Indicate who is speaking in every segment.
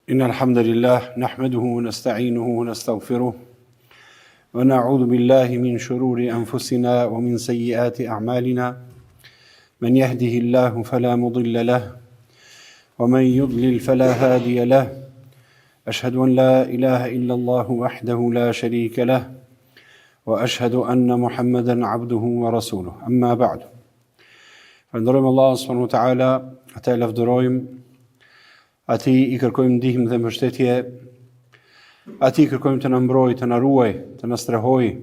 Speaker 1: إن الحمد لله نحمده ونستعينه ونستغفره ونعوذ بالله من شرور أنفسنا ومن سيئات أعمالنا من يهده الله فلا مضل له ومن يضلل فلا هادي له أشهد أن لا إله إلا الله وحده لا شريك له وأشهد أن محمدا عبده ورسوله أما بعد Falënderojmë Allahun subhanahu wa taala, atë e lavdërojmë, atij i kërkojmë ndihmë dhe mbështetje, atij i kërkojmë të na mbrojë, të na ruajë, të na strehojë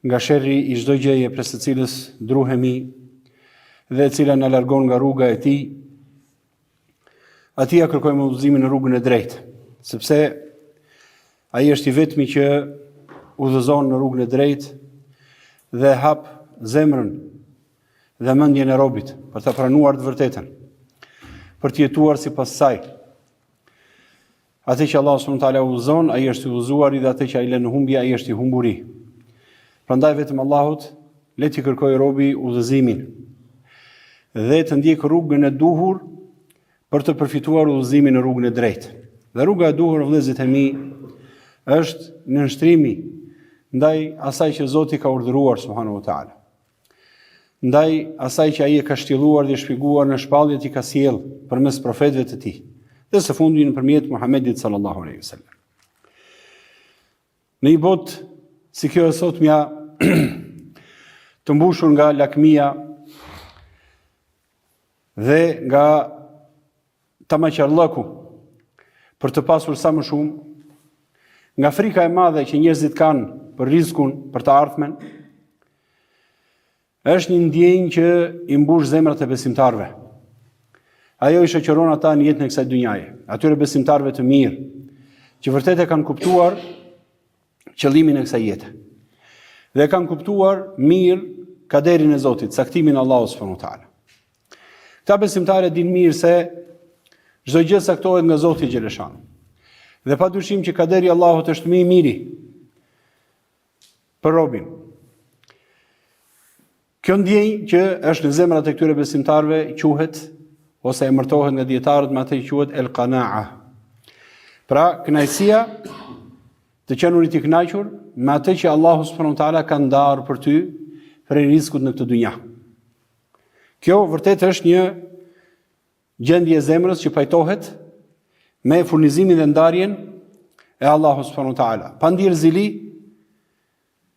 Speaker 1: nga sherri i çdo gjëje prej së cilës druhemi dhe e cila na largon nga rruga e tij. Atij ia kërkojmë udhëzimin në rrugën e drejtë, sepse ai është i vetmi që udhëzon në rrugën e drejtë dhe hap zemrën dhe mendjen e robit për ta pranuar të vërtetën, për të jetuar sipas saj. Atë që Allahu subhanahu wa taala udhëzon, ai është i udhëzuari dhe atë që ai lë në humbje, ai është i humburi. Prandaj vetëm Allahut le t'i kërkojë robi udhëzimin dhe të ndjekë rrugën e duhur për të përfituar udhëzimin në rrugën e drejtë. Dhe rruga e duhur vëllezërit e mi është nënshtrimi ndaj asaj që Zoti ka urdhëruar subhanahu wa taala. Ndaj asaj që ai e ka shtjelluar dhe shpjeguar në shpalljet që ka sjellë përmes profetëve të tij dhe së fundi nëpërmjet Muhamedit sallallahu alaihi wasallam. Në një botë si kjo e sotmja të mbushur nga lakmia dhe nga tamaqarllëku për të pasur sa më shumë, nga frika e madhe që njerëzit kanë për rizkun, për të ardhmen, është një ndjenjë që i mbush zemrat e besimtarëve. Ajo i shoqëron ata në jetën e kësaj dynjaje, atyre besimtarëve të mirë, që vërtet e kanë kuptuar qëllimin e kësaj jete. Dhe e kanë kuptuar mirë kaderin e Zotit, caktimin e Allahut subhanahu wa taala. Këta besimtarë e dinë mirë se çdo gjë caktohet nga Zoti xheleshanuhu. Dhe pa dyshim që kaderi i Allahut është më i miri për robin. Kjo ndjenjë që është në zemrat e këtyre besimtarëve quhet ose emërtohet nga dijetarët me atë që quhet el qanaa. Pra, kënaqësia të qenurit i kënaqur me atë që Allahu subhanahu wa taala ka ndarë për ty prej rizkut në këtë dynja. Kjo vërtet është një gjendje e zemrës që pajtohet me furnizimin dhe ndarjen e Allahut subhanahu wa taala. Pa ndier zili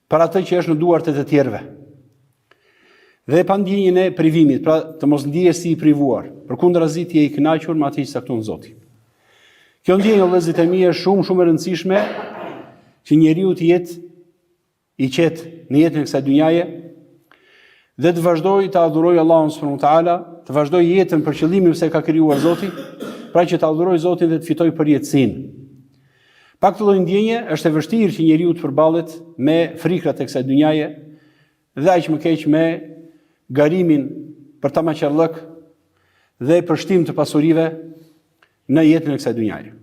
Speaker 1: për atë që është në duart e të tjerëve. Dhe pa ndjenjën e privimit, pra të mos ndihesh si i privuar, përkundrazi ti je i kënaqur me atë që cakton Zoti. Kjo ndjenjë vëllezërit e mi është shumë shumë e rëndësishme që njeriu të jetë i qetë në jetën e kësaj dynjaje dhe të vazhdojë të adhurojë Allahun subhanahu wa taala, të vazhdojë jetën për qëllimin pse e ka krijuar Zoti, pra që të adhurojë Zotin dhe të fitojë përjetësinë. Pa këtë lloj ndjenje është e vështirë që njeriu të përballet me frikrat e kësaj dynjaje dhe aq më keq me garimin për tamaqarllëk dhe për shtim të pasurive në jetën e kësaj dynjaje.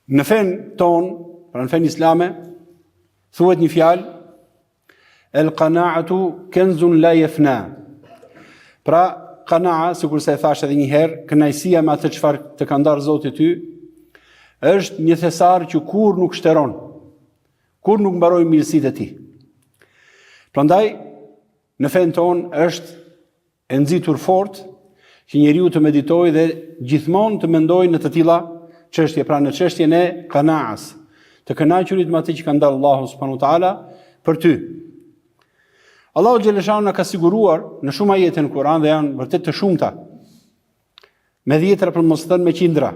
Speaker 1: Në fenë tonë, pra në fenë islame, thuhet një fjalë El qana'atu kanzun la yafna. Pra, qana'a, sikurse e thashë edhe një herë, kënaqësia me atë çfarë të ka ndarë Zoti ty, është një thesar që kurrë nuk shteron, kurrë nuk mbarojnë mirësitë e tij. Prandaj, në fenë tonë është e nxitur fort që njeriu të meditojë dhe gjithmonë të mendojë në të tilla çështje, pra në çështjen e kanaas, të kënaqurit me atë që ka ndarë Allahu subhanahu wa taala për ty. Allahu xheleshanuhu na ka siguruar në shumë ajete në Kur'an dhe janë vërtet të shumta. Me dhjetra për mos thënë me qindra.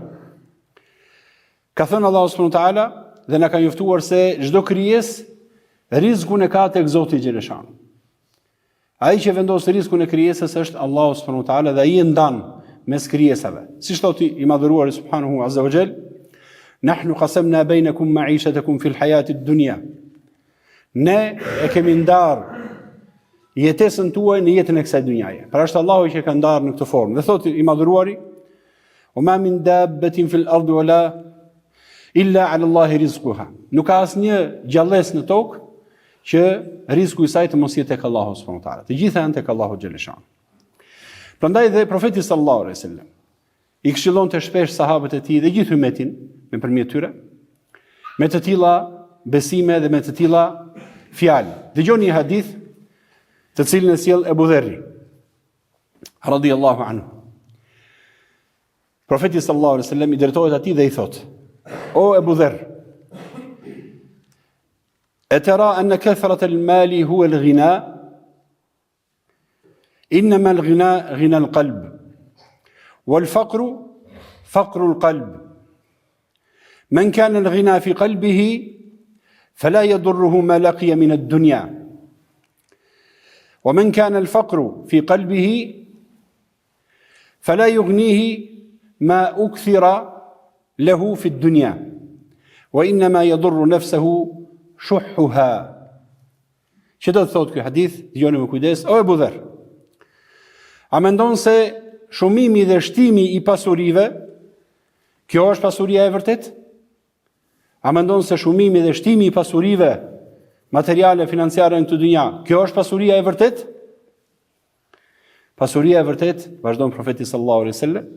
Speaker 1: Ka thënë Allahu subhanahu wa taala dhe na ka njoftuar se çdo krijesë rizkun e ka tek Zoti xheleshanuhu. Ai që vendos rizkun e krijesës është Allahu subhanahu wa taala dhe ai e ndan mes krijesave. Siç thotë i madhëruari subhanahu azza wa jall, "Nahnu qasamna bainakum ma'ishatakum fil hayati ad-dunya." Ne e kemi ndar jetesën tuaj në jetën e kësaj dynjaje. Pra është Allahu që e ka ndarë në këtë formë. Dhe thotë i madhëruari, "Wa ma min dabbatin fil ardi wala illa 'ala Allahi rizquha." Nuk ka asnjë gjallesë në tokë që rizku i saj të mos jetë tek Allahu subhanahu wa taala. Të gjitha janë tek Allahu xheleshanuhu. Prandaj dhe profeti sallallahu alaihi wasallam. I këshillonte shpesh sahabët e tij dhe gjithë ymetin nëpërmjet tyre me të tilla besime dhe me të tilla fjalë. Dëgjoni një hadith të cilin e sjell Ebu Dherri radhiyallahu anhu. Profeti sallallahu alaihi wasallam i drejtohet atij dhe i thotë: O Ebu Dherr, e tera enne kethrat el mali huwa el ghina? Innama el ghina ghina el qalb. Wal faqru faqru el qalb. Men kana el ghina fi qalbihi fala yadurruhu ma laqiya min ad-dunya. Wa men kana el faqru fi qalbihi Fala yughnihi ma ukthira lahu fi dunya. Wa innama yadurru nafsahu shuhhuha. Që do të thotë ky hadith, dëgjoni me kujdes, o Ebu Dherr. A mendon se shumimi dhe shtimi i pasurive, kjo është pasuria e vërtetë? A mendon se shumimi dhe shtimi i pasurive materiale financiare në këtë dynja, kjo është pasuria e vërtetë? Pasuria e vërtetë, vazhdon profeti sallallahu alaihi wasallam,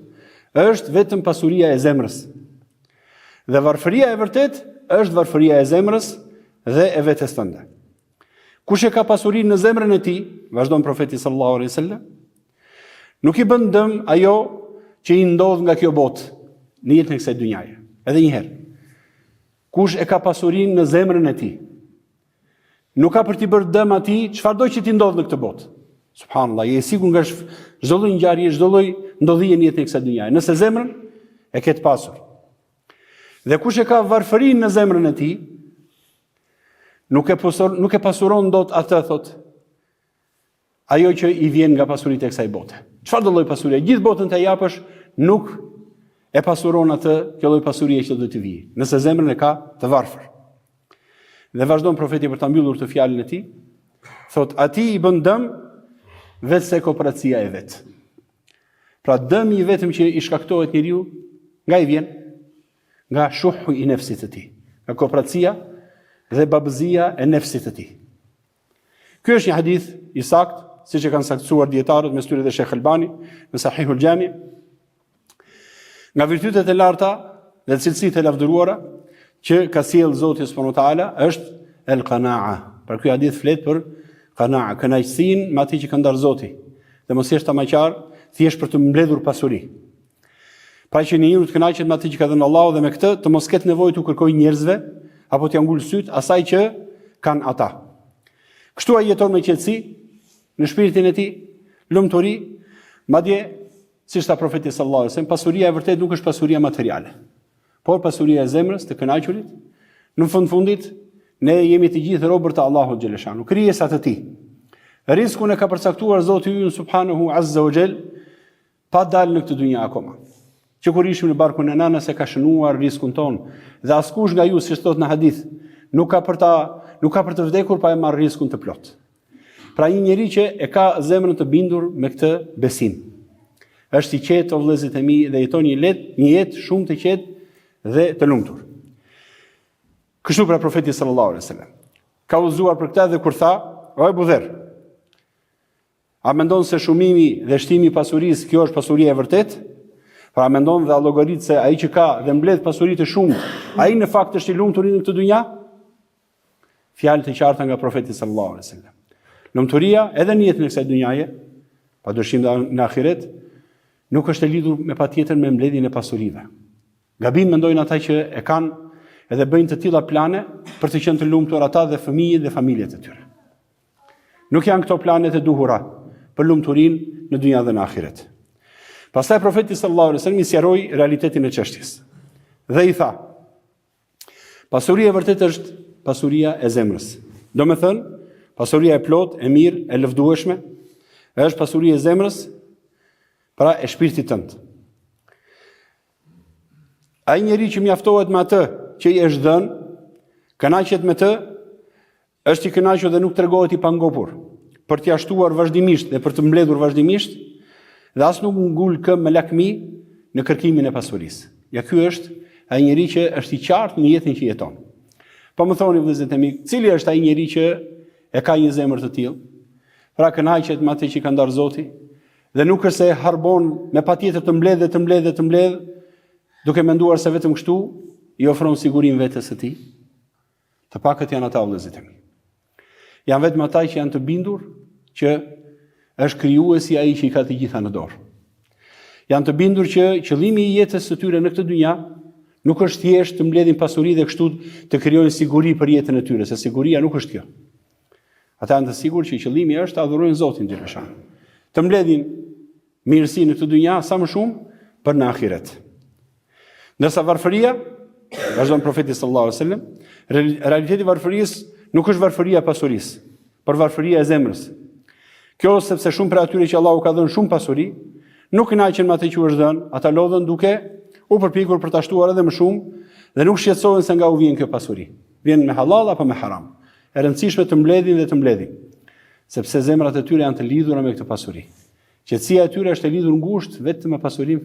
Speaker 1: është vetëm pasuria e zemrës. Dhe varfëria e vërtetë është varfëria e zemrës dhe e vetes tënde. Kush e ka pasurinë në zemrën e tij, vazhdon profeti sallallahu alaihi wasallam, nuk i bën dëm ajo që i ndodh nga kjo botë në jetën e kësaj dynjaje. Edhe një herë. Kush e ka pasurinë në zemrën e tij, Nuk ka për t'i bërë dëm atij çfarëdo që t'i ndodhë në këtë botë. Subhanallah, je i sigurt nga çdo lloj ngjarje, çdo lloj ndodhie në jetën e kësaj dynjaje. Nëse zemrën e ke të pasur. Dhe kush e ka varfërinë në zemrën e tij, nuk e pasur, nuk e pasuron dot atë thotë. Ajo që i vjen nga pasuritë e kësaj bote. Çfarëdo lloj pasurie, gjithë botën t'ia japësh, nuk e pasuron atë kjo lloj pasurie që do të vijë, nëse zemrën e ka të varfër. Dhe vazhdon profeti për ta mbyllur këtë fjalën e tij, thotë atij i bën dëm veçse kopracia e vet. Pra dëmi i vetëm që i shkaktohet njeriu, nga i vjen? Nga shuhu i nefsit të tij, nga kopracia dhe babëzia e nefsit të tij. Ky është një hadith i saktë, siç e kanë saktësuar dijetarët mes tyre dhe Sheikh Albani në Sahihul Jami. Nga virtytet e larta dhe cilësitë e lavdëruara që ka sjellë Zoti subhanahu wa taala është el qanaa. Pra ky hadith flet për qanaa, kënaqësinë me atë që ka ndarë Zoti. Dhe mos jesh tamaqar thjesht për të mbledhur pasuri. Pra që njeriu të kënaqet me atë që ka dhënë Allahu dhe me këtë të mos ketë nevojë t'u kërkojë njerëzve apo t'ia ngulë sytë asaj që kanë ata. Kështu ai jeton me qetësi në shpirtin e tij, lumturi, madje siç tha profeti sallallahu alajhi wasallam, pasuria e vërtetë nuk është pasuria materiale, por pasuria e zemrës, të kënaqurit. Në fund fundit, ne jemi të gjithë robër të Allahut xheleshanu, krijesa të tij. Riskun e ka përcaktuar Zoti ynë subhanahu azza wa jall Pa dalë në këtë dynja akoma. Që kur ishim në barkun e nënës e ka shënuar riskun tonë dhe askush nga ju, siç thotë në hadith, nuk ka për ta nuk ka për të vdekur pa e marrë riskun të plotë. Pra një njeri që e ka zemrën të bindur me këtë besim. Është i qetë o vëllezërit e mi dhe jeton një let, një jetë shumë të qetë dhe të lumtur. Kështu pra profeti sallallahu alaihi wasallam ka udhëzuar për këtë dhe kur tha, o Ebu Dherr, A mendon se shumimi dhe shtimi i pasurisë kjo është pasuria e vërtetë? Pra a mendon dhe a llogarit se ai që ka dhe mbledh pasuri të shumtë, ai në fakt është i lumtur në këtë dynja? Fjalë të qarta nga profeti sallallahu alaihi wasallam. Lumturia edhe në jetën e kësaj dynjaje, pa dyshim dhe në ahiret, nuk është e lidhur me patjetër me mbledhjen e pasurive. Gabim mendojnë ata që e kanë edhe bëjnë të tilla plane për të qenë të lumtur ata dhe fëmijët dhe familjet e tyre. Nuk janë këto planet e duhura për lumturinë në dynja dhe në ahiret. Pastaj profeti sallallahu alaihi wasallam i sqaroi realitetin e çështjes. Dhe i tha: Pasuria e vërtetë është pasuria e zemrës. Domethënë, pasuria e plotë, e mirë, e lëvdueshme, është pasuria e zemrës, pra e shpirtit tënd. Ai njeri që mjaftohet me atë që i është dhënë, kënaqet me të, Është i kënaqur dhe nuk tregohet i pangopur për t'ia shtuar vazhdimisht dhe për të mbledhur vazhdimisht dhe as nuk ngul këmbë me lakmi në kërkimin e pasurisë. Ja ky është ai njeri që është i qartë në jetën që jeton. Po më thoni vëllezërit e mi, cili është ai njeri që e ka një zemër të tillë? Pra kënaqet me atë që i ka ndarë Zoti. Dhe nuk është se harbon me patjetër të mbledhë dhe të mbledhë dhe të mbledhë, duke menduar se vetëm kështu i ofron sigurinë vetes së tij. Të pakët janë ata vëllezërit e mi. Janë vetëm ata që janë të bindur që është krijuesi ai që i ka të gjitha në dorë. Janë të bindur që qëllimi i jetës së tyre në këtë dynja nuk është thjesht të mbledhin pasuri dhe kështu të krijojnë siguri për jetën e tyre, se siguria nuk është kjo. Ata janë të sigurt që qëllimi është të adhurojnë Zotin xheleshanuhu. Të mbledhin mirësi në këtë dynja sa më shumë për në ahiret. Ndërsa varfëria, vazhdon profeti sallallahu alajhi wasallam, realiteti i varfërisë nuk është varfëria e pasurisë, por varfëria e zemrës. Kjo sepse shumë prej atyre që Allahu ka dhënë shumë pasuri, nuk kënaqen me atë që u është dhënë, ata lodhen duke u përpjekur për ta shtuar edhe më shumë dhe nuk shqetësohen se nga u vjen kjo pasuri. Vjen me halal apo me haram. E rëndësishme të mbledhin dhe të mbledhin, sepse zemrat e tyre janë të lidhura me këtë pasuri. Qetësia e tyre është e lidhur ngushtë vetëm me pasurinë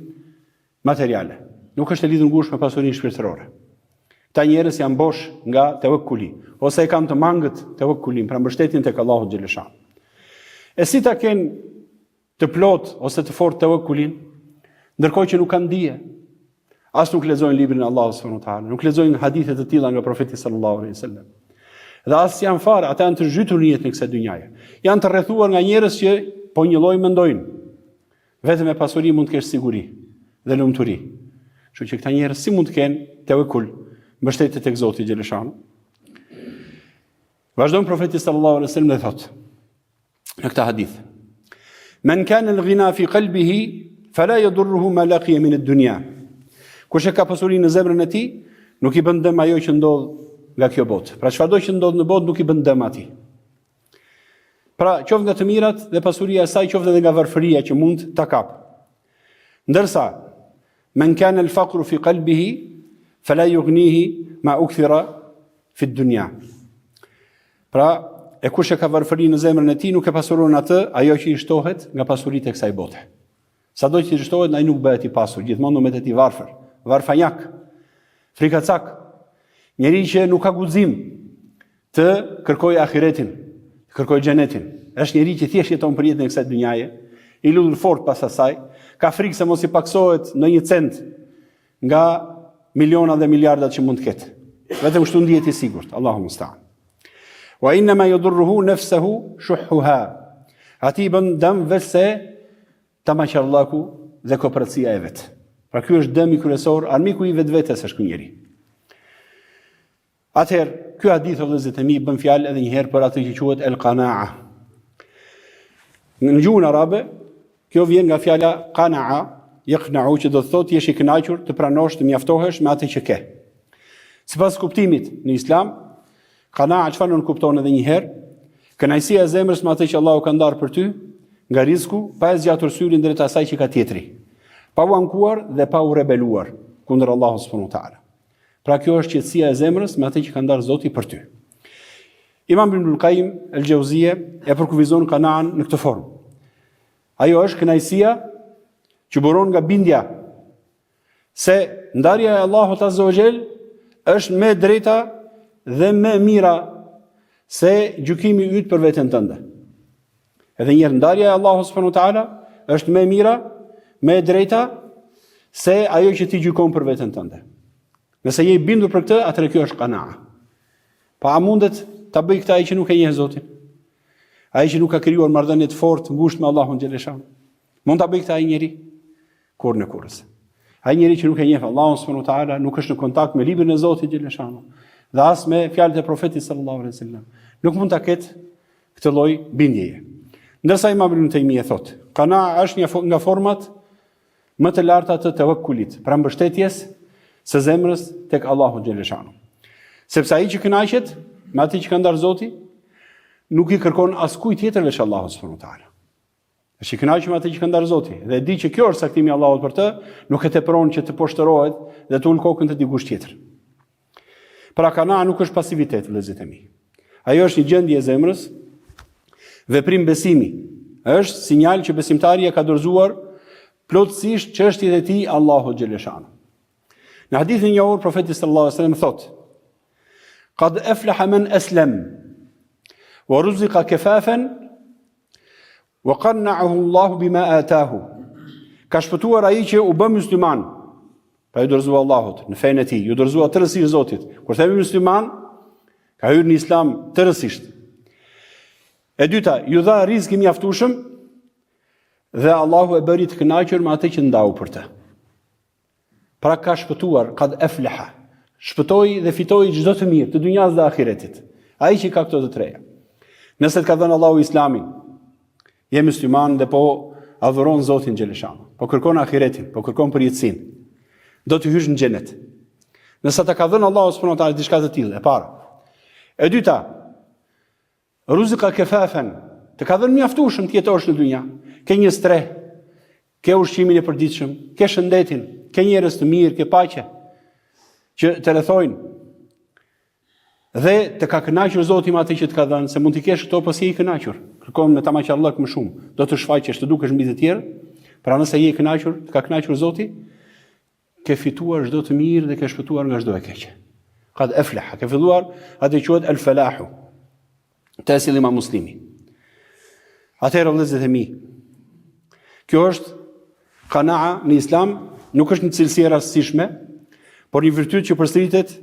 Speaker 1: materiale. Nuk është e lidhur ngushtë me pasurinë shpirtërore. Këta njerëz janë bosh nga tevekkuli, ose e kanë të mangët tevekkulin, pra mbështetjen tek Allahu xheleshanuhu. E si ta kenë të plotë ose të fortë tevekkulin, ndërkohë që nuk kanë dije, as nuk lexojnë librin e Allahut subhanahu wa taala, nuk lexojnë hadithe të tilla nga profeti sallallahu alaihi wasallam. Dhe as janë fare, ata janë të zhytur në jetën e kësaj dynjaje. Janë të rrethuar nga njerëz që po njëlloj mendojnë. Vetëm me pasuri mund të kesh siguri dhe lumturi. Kështu që këta njerëz si mund të kenë tevekkul, mbështetje tek Zoti xheleshanuhu. Vazhdon profeti sallallahu alaihi wasallam dhe thotë në këtë hadith. Men kana al-ghina fi qalbihi fala yadurruhu ma laqiya min ad-dunya. Kush e ka pasurinë në zemrën e tij, nuk i bën dëm ajo që ndodh nga kjo botë. Pra çfarëdo që ndodh në botë nuk i bën dëm atij. Pra, qoftë nga të mirat dhe pasuria e saj, qoftë edhe nga varfëria që mund ta kap. Ndërsa, men kana al-faqru fi qalbihi fala yughnihi ma ukthira fi ad-dunya. Pra, e kush e ka varfërinë në zemrën e tij, nuk e pasuron atë ajo që i shtohet nga pasuritë e kësaj bote. Sado që i shtohet, ai nuk bëhet i pasur, gjithmonë do mbetet i varfër, varfanjak, frikacak, njeri që nuk ka guxim të kërkojë ahiretin, të kërkojë xhenetin. Është njeri që thjesht jeton për jetën e kësaj dynjaje, i lidhur fort pas asaj, ka frikë se mos i paksohet ndonjë cent nga miliona dhe miliardat që mund të ketë. Vetëm kështu ndihet i sigurt. Allahu mustaan. Wa inna ma yadurruhu nafsuhu shuhhuha. Atij i bën dëm veçse tamaqarllaku dhe koprracia e vet. Pra ky është dëmi kryesor, armiku i vetvetes është ky njeri. Atëherë, ky hadith o vëllezërit e mi bën fjalë edhe një herë për atë që quhet el qanaa. Në gjuhën arabe, kjo vjen nga fjala qanaa, yaqna'u që do të thotë jesh i kënaqur, të pranosh, të mjaftohesh me atë që ke. Sipas kuptimit në Islam, qanaa çfarë nënkupton edhe një herë? Kënaqësia e zemrës me atë që Allahu ka ndarë për ty, nga rizku, pa e zgjatur syrin drejt asaj që ka tjetri, pa u ankuar dhe pa u rebeluar kundër Allahut subhanahu wa taala. Pra kjo është qetësia e zemrës me atë që ka ndarë Zoti për ty. Imam Ibnul Qayyim el-Jauziyje e përkufizon kanaan në këtë formë. Ajo është kënaqësia që buron nga bindja se ndarja e Allahut Azza wa Jall është më e drejta dhe më e mira se gjykimi yt për veten tënde. Edhe një herë ndarja e Allahut subhanahu wa taala është më e mira, më e drejta se ajo që ti gjykon për veten tënde. Nëse je i bindur për këtë, atëherë kjo është kanaa. Po a mundet ta bëjë këtë ai që nuk e njeh Zotin? Ai që nuk ka krijuar marrëdhënie të fortë, ngushtë me Allahun xheleshanuhu. Mund ta bëjë këtë ai njeri? Kurrën e kurrës. Ai njeri që nuk e njeh Allahun subhanahu wa taala, nuk është në kontakt me librin e Zotit xheleshanuhu dhe as me fjalët e profetit sallallahu alaihi wasallam, nuk mund ta ketë këtë lloj bindjeje. Ndërsa Imam Ibn Tejmije thotë, kanaa është një nga format më të larta të tevekkulit, pra mbështetjes së zemrës tek Allahu xheleshanuhu. Sepse ai që kënaqet me atë që ka ndarë Zoti, nuk i kërkon askujt tjetër veç Allahut subhanahu wa taala. Është i kënaqur me atë që ka ndarë Zoti dhe e di që kjo është caktimi i Allahut për të, nuk e tepron që të poshtërohet dhe të ul kokën te dikush tjetër. Pra kanaa nuk është pasivitet, vëllezërit e mi. Ajo është një gjendje e zemrës, veprim besimi. Është sinjal që besimtari e ka dorëzuar plotësisht çështjet e tij Allahut xheleshanuhu. Në hadithin e njohur profeti sallallahu alajhi wasallam thotë: "Qad aflaha man aslam wa ruziqa kafafen." Wa qanna'ahu Allahu bima atahu. Ka shpëtuar ai që u bë musliman. Pra iu dorëzua Allahut në fenë e tij, iu dorëzua tërësisht Zotit. Kur themi musliman, ka hyrë në Islam tërësisht. E dyta, iu dha rizk i mjaftueshëm dhe Allahu e bëri të kënaqur me atë që ndau për të. Pra ka shpëtuar, kad efleha. Shpëtoi dhe fitoi çdo të mirë, të dynjas dhe ahiretit. Ai që ka këto të treja. Nëse të ka dhënë Allahu Islamin, je musliman dhe po adhuron Zotin xheleshanu, po kërkon ahiretin, po kërkon përjetësinë, do të hysh në xhenet. Nëse të ka dhënë Allahu subhanahu wa taala diçka të tillë, e para. E dyta, Ruzika kefafen, të ka dhënë mjaftueshëm të jetosh në dynja. Ke një strehë, ke ushqimin e përditshëm, ke shëndetin, ke njerëz të mirë, ke paqe që të rrethojnë. Dhe të ka kënaqur Zoti me atë që të ka dhënë, se mund t'i kesh këto, po s'je i kënaqur. Kërkon me tamaqarllëk më shumë, do të shfaqesh, të dukesh mbi të tjerë. Pra nëse je i kënaqur, të ka kënaqur Zoti, ke fituar çdo të mirë dhe ke shpëtuar nga çdo e keqe. Kad eflaha, ke filluar, atë quhet el falahu. Këtë e sjell Imam Muslimi. Atëherë vëllezërit e mi. Kjo është kanaa në Islam, nuk është një cilësi e rastësishme, por një virtyt që përsëritet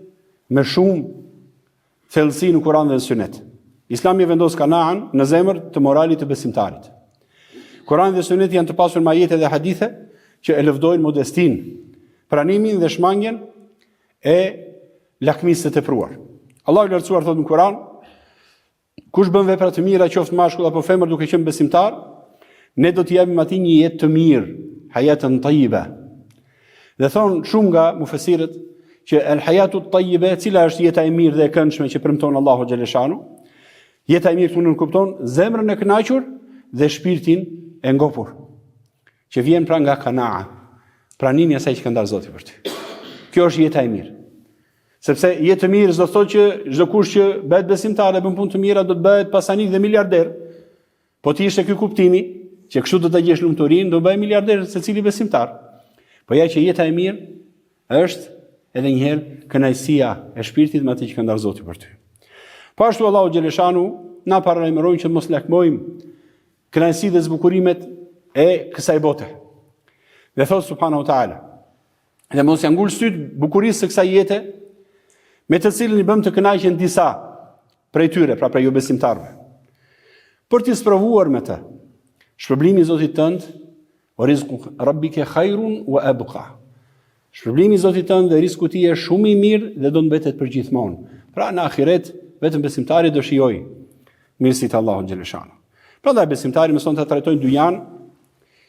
Speaker 1: me shumë thellësi në Kur'an dhe në Sunet. Islami e vendos kanaan në zemër të moralit të besimtarit. Kur'ani dhe Suneti janë të pasur me ajete dhe hadithe që e lëvdojnë modestinë, pranimin dhe shmangien e lakmisë së tepruar. Allahu i lartësuar thotë në Kur'an, kush bën vepra të mira qoftë mashkull apo femër duke qenë besimtar, ne do t'i japim atij një jetë të mirë, hayatan tayyiba. Dhe thonë shumë nga mufesirët që el hayatu tayyiba, cila është jeta e mirë dhe e këndshme që premton Allahu xheleshanu, jeta e mirë këtu nënkupton zemrën e kënaqur dhe shpirtin e ngopur, që vjen pra nga kanaa, pranimi i asaj që ka ndarë Zoti për ty. Kjo është jeta e mirë. Sepse jetë të mirë s'do të thotë që çdokush që bëhet besimtar dhe bën punë të mira do të bëhet pasanik dhe miliarder. Po të ishte ky kuptimi, që kështu do ta gjesh lumturinë, do bëhej miliarder secili besimtar. Po ja që jeta e mirë është edhe një herë kënaqësia e shpirtit me atë që ka ndarë Zoti për ty. Po ashtu Allahu xheleshanu na paralajmëron që mos lakmojmë kënaqësitë dhe zbukurimet e kësaj bote. Dhe thotë subhanahu teala, dhe mos ia ngul sytë bukurisë së kësaj jete, me të cilën i bëmë të kënaqen disa prej tyre, pra prej jobesimtarëve. Për t'i sprovuar me të, shpërblimi i Zotit tënd, wa rizku rabbike khairun wa abqa. Shpërblimi i Zotit tënd dhe rizku i tij është shumë i mirë dhe do të mbetet për gjithmonë. Pra në ahiret vetëm besimtari do shijojë mirësitë e Allahut xheleshanu. Prandaj besimtari mëson ta trajtojë dynjan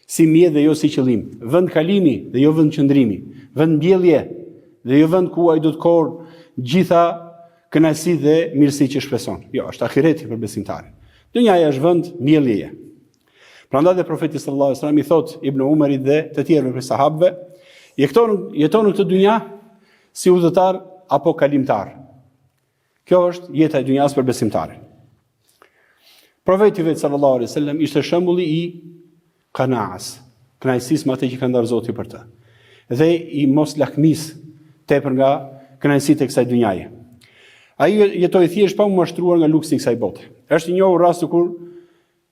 Speaker 1: si mjet dhe jo si qëllim, vend kalimi dhe jo vend qëndrimi, vend mbjellje dhe jo vend ku ai do të korrë gjitha kënaqësitë dhe mirësitë që shpreson. Jo, është ahireti për besimtarin. Dynjaja është vend mbjelljeje. Prandaj dhe profeti sallallahu alajhi wasallam i thotë Ibn Umerit dhe të tjerëve prej sahabëve, jeto jeto në këtë dynja si udhëtar apo kalimtar. Kjo është jeta e dynjas për besimtarin. Profeti vetë sallallahu alaihi wasallam ishte shembulli i kanaas, kënaqësisë me atë që ka ndarë Zoti për të. Dhe i mos lakmisë tepër nga kënaqësitë e kësaj dynjaje. Ai jetoi thjesht pa u mashtruar nga luksi i kësaj bote. Është i njohur rasti kur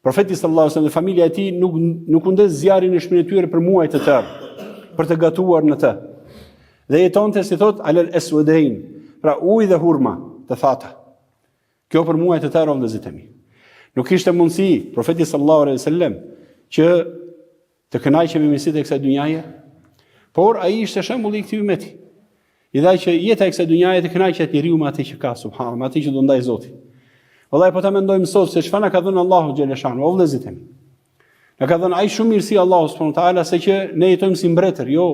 Speaker 1: Profeti sallallahu alajhi wasallam dhe familja e tij nuk nuk u ndez zjarri në shtëpinë e tyre për muaj të tërë për të gatuar në të. Dhe jetonte si thot alel eswedein, pra ujë dhe hurma të thata. Kjo për muaj të tërë o vëllezërit e mi. Nuk kishte mundësi profeti sallallahu alajhi wasallam që të kënaqej me mirësitë e kësaj dynjaje, por ai ishte shembulli i këtij ummeti. I dha që jeta e kësaj dynjaje të kënaqet njeriu me atë që ka, subhanallahu, me atë që do ndajë Zoti. Vallai po ta mendojmë sot se çfarë na ka dhënë Allahu xheleshanu, o vëllezërit e mi. Na ka dhënë aq shumë mirësi Allahu subhanahu wa taala se që ne jetojmë si mbretër, jo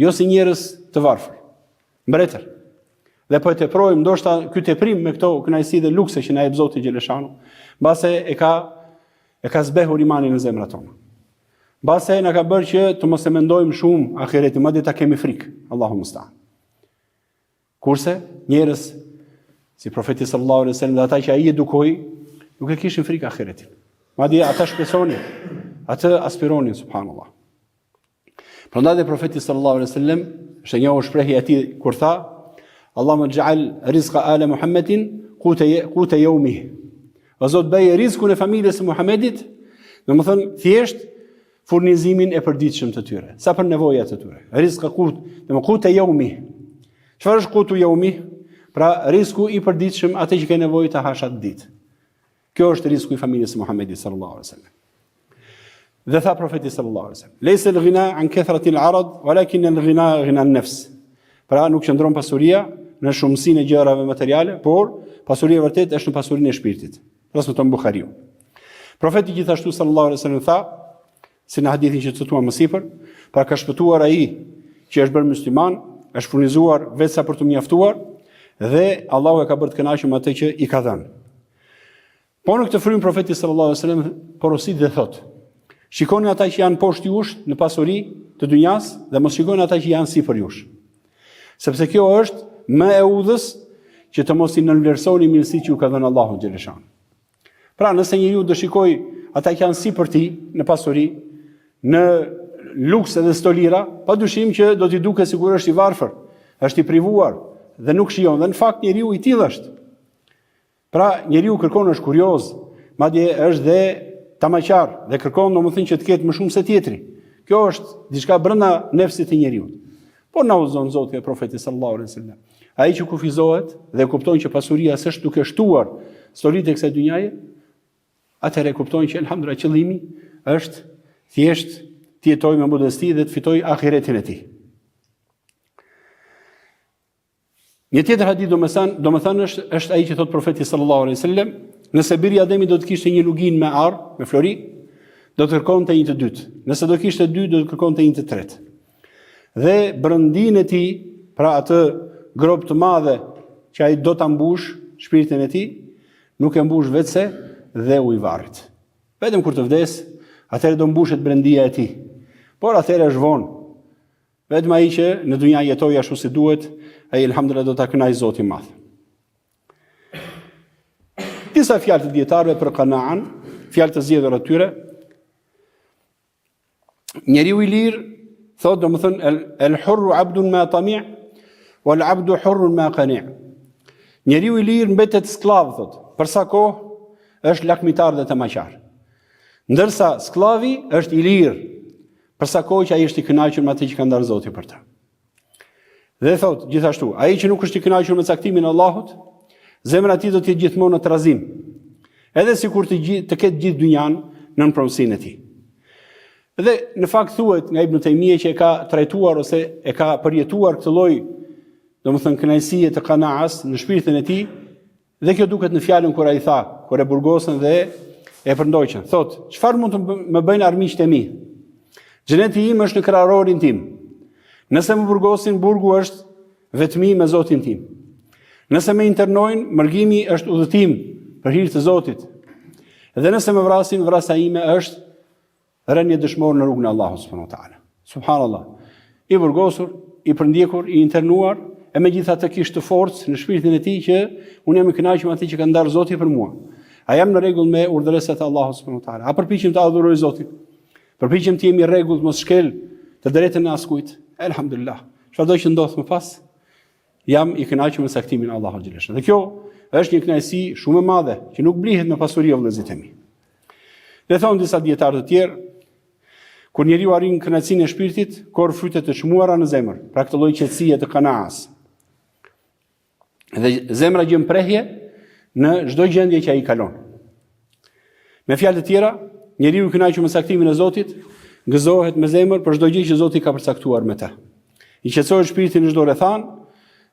Speaker 1: jo si njerëz të varfër. Mbretër. Dhe po e teprojmë, ndoshta ky teprim me këto kënaqësi dhe lukse që na jep Zoti xheleshanu, mbase e ka e ka zbehur imanin në zemrat tona. Mbase na ka bërë që të mos e mendojmë shumë ahiretin, madje ta kemi frikë. Allahu mustaan. Kurse njerëz si profeti sallallahu alaihi wasallam dhe ata që ai edukoi, nuk e kishin frikë ahiretin. Madje ata shpresonin, atë aspironin subhanallahu. Prandaj dhe profeti sallallahu alaihi wasallam është e njohur shprehja e tij kur tha Allahumma ij'al rizqa ala Muhammedin quta quta yawmihi. O Zot bëje rizkun e familjes së Muhamedit. Domethënë, thjesht furnizimin e përditshëm të tyre, sa për nevojat e tyre. Rizka kut, domethënë kute jeumi. Çfarë është kutu jeumi? Pra risku i përditshëm atë që ke nevojë të hash atë ditë. Kjo është risku i familjes së Muhamedit sallallahu alaihi wasallam. Dhe tha profeti sallallahu alaihi wasallam, "Lejse al-ghina an kathrati al-arad, walakin al-ghina ghina an-nafs." Pra nuk qëndron pasuria në shumësinë e gjërave materiale, por pasuria e vërtetë është në pasurinë e shpirtit. Transmeton Buhariu. Profeti gjithashtu sallallahu alaihi wasallam tha, si në hadithin që cituam më sipër, pra ka shpëtuar ai që është bërë musliman, është furnizuar veç sa për t'u mjaftuar dhe Allahu e ka bërë të kënaqur me atë që i ka dhënë. Po në këtë frymë profeti sallallahu alajhi wasallam porosit dhe thotë: Shikoni ata që janë poshtë jush në pasuri të dynjas dhe mos shikoni ata që janë sipër jush. Sepse kjo është më e udhës që të mos i nënvlerësoni mirësitë që ju ka dhënë Allahu xheleshanuhu. Pra, nëse njeriu do shikojë ata që janë sipër tij në pasuri, në luks edhe stolira, pa dyshim që do t'i duket sikur është i varfër, është i privuar dhe nuk shijon. Dhe në fakt njeriu i tillë është. Pra, njeriu kërkon është kurioz, madje është dhe tamaqar dhe kërkon domethënë që të ketë më shumë se tjetri. Kjo është diçka brenda nefsit të njeriut. Por na udhëzon Zoti e profeti sallallahu alaihi wasallam. Ai që kufizohet dhe kupton që pasuria s'është duke shtuar stolitë e kësaj dynjaje, atëherë e kupton që elhamdulillah qëllimi është thjesht të jetojë me modesti dhe të fitojë ahiretin e tij. Një tjetër hadith domethënë, domethënë është është ai që thot profeti sallallahu alaihi wasallam, nëse biri i Ademit do të kishte një luginë me ar, me flori, do të kërkonte një të dytë. Nëse do kishte dy, do të kërkonte një të tretë. Dhe brendinë e tij, pra atë gropë të madhe që ai do ta mbush shpirtin e tij, nuk e mbush veçse dheu i varrit. Vetëm kur të vdes, atëherë do mbushet brendia e tij. Por atëherë është vonë. Vetëm ai që në dunja jetoi ashtu si duhet, ai elhamdulillah do ta kënaqë Zoti i madh. Disa fjalë të dijetarëve për kanaan, fjalë të zgjedhura të tyre. Njeriu i lirë thotë domethënë el, el hurru abdun ma tami' wal abdu hurrun ma qani'. Njeriu i lirë mbetet skllav thotë, për sa kohë është lakmitar dhe tamaqar. Ndërsa skllavi është i lirë, Për sa kohë që ai është i kënaqur me atë që ka ndarë Zoti për të. Dhe thot, gjithashtu, ai që nuk është i kënaqur me caktimin e Allahut, zemra e tij do të jetë gjithmonë në trazim. Edhe sikur të gjithë, të ketë gjithë dynjan nën pronësinë e tij. Dhe në fakt thuhet nga Ibn Taymije që e ka trajtuar ose e ka përjetuar këtë lloj, domethënë kënaqësie të kanaas në shpirtin e tij, Dhe kjo duket në fjalën kur ai tha, kur e burgosën dhe e përndoqën. Thotë, çfarë mund të më bëjnë armiqtë e mi? Xheneti im është në kraharorin tim. Nëse më burgosin, burgu është vetmi me Zotin tim. Nëse më internojnë, mërgimi është udhëtim për hir të Zotit. Dhe nëse më vrasin, vrasja ime është Rënie dëshmor në rrugën e Allahut subhanahu wa taala. Subhanallah. I burgosur, i përndjekur, i internuar, e megjithatë kishte forcë në shpirtin e tij që unë jam i kënaqur me atë që ka ndarë Zoti për mua. A jam në rregull me urdhëresat e Allahut subhanahu wa taala? A përpiqem të adhuroj Zotin? Përpiqem të jem i rregullt, mos shkel të drejtën e askujt. Elhamdulillah. Çfarëdo që ndodh më pas, jam i kënaqur me caktimin e Allahut xheleshanuhu. Dhe kjo është një kënaqësi shumë e madhe që nuk blihet me pasuri o vëllezërit e mi. Dhe thonë disa dijetarë të tjerë, kur njeriu arrin kënaqësinë e shpirtit, korr fryte të çmuara në zemër, pra këtë lloj qetësie të kanaas. Dhe zemra gjen prehje në çdo gjendje që ai kalon. Me fjalë të tjera, njeriu i kënaqur me caktimin e Zotit, gëzohet me zemër për çdo gjë që Zoti ka përcaktuar me të. I qetësohet shpirti në çdo rrethanë,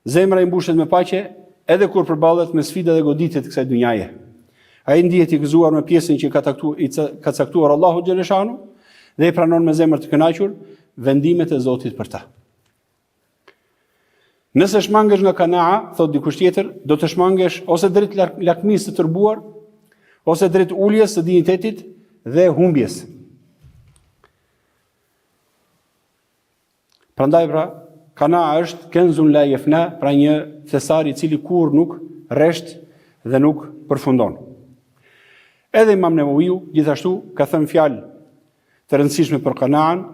Speaker 1: zemra i mbushet me paqe edhe kur përballet me sfida dhe goditje të kësaj dynjaje. Ai ndihet i gëzuar me pjesën që ka taktu, i ka caktuar Allahu xheleshanuhu dhe i pranon me zemër të kënaqur vendimet e Zotit për të. Nëse shmangesh nga kanaa, thot dikush tjetër, do të shmangesh ose drejt lakmisë së tërbuar, ose drejt uljes së dinjitetit dhe humbjes. Prandaj pra, kanaa është kenzun la jefna, pra një thesar i cili kurrë nuk resht dhe nuk përfundon. Edhe Imam Neveviu gjithashtu ka thënë fjalë të rëndësishme për kanaan.